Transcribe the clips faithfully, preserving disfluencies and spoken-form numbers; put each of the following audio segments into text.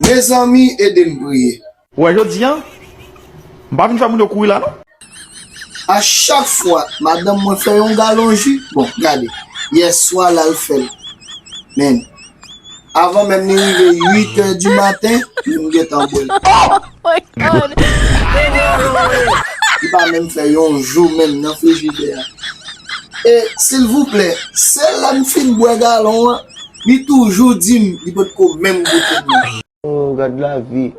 Mezanmi, ede m priye. Ou wè jodi a, m pa vin fè moun yo kouri la non. A chak fwa madanm mwen fè yon galon ji, bon, gade, yèswa la l fè l. Men, avan menm li rive uit è di maten, li m gentan bwè l. Oh my God! Li pa menm fè yon jou menm nan frijidè a. E, silvouplè, se lè m fin bwè galon an, li toujou di m li potko menm goute l non. Oh, gad lavi.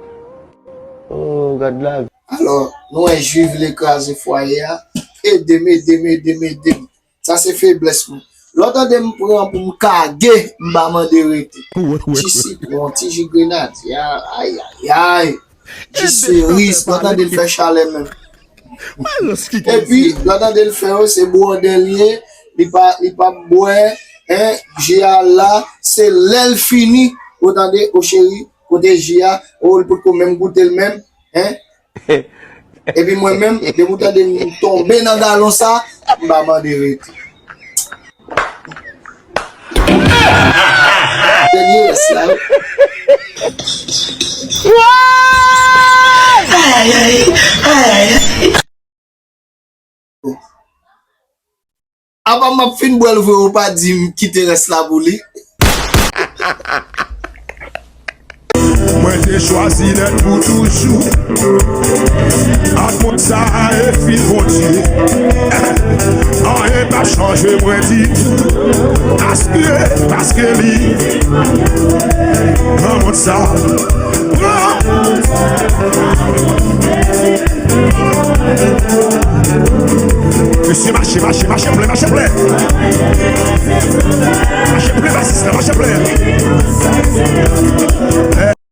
Oh, gad lavi. Alò, nou wè ji vle kraze fwaye a. Ede m, ede m, ede m, ede m. Sa se feblès mwen. Lè w tande m pran pou m kage, m pa mande rete. Ti sitwon, ti ji grenadye, ayayay. Ti seriz, lè w tande l fè chalè menm. Epi, lè w tande l fè yo, se bwòdè l ye, li pa, li pa bwè, en, ji a la, se lè l fini, ou tande, o cheri, kote ji a, o, l potko menm goute l menm, en. Epi mwen menm, depi w tande m tonbe nan galon sa, m pa mande rete. Dènye rès la, wi. Apa m ap fin bwè l vre, ou pa di m kite rès la pou li? Mwen te chwazi nèt pou toujou. Ak mond sa e fin Bondye. Anyen pa chanje mwen ditou. Paske, paske li. Nan mond sa. Pran. Mesye, mache, mache, mache plen, mache plen. Mache plen, basis la, mache plen.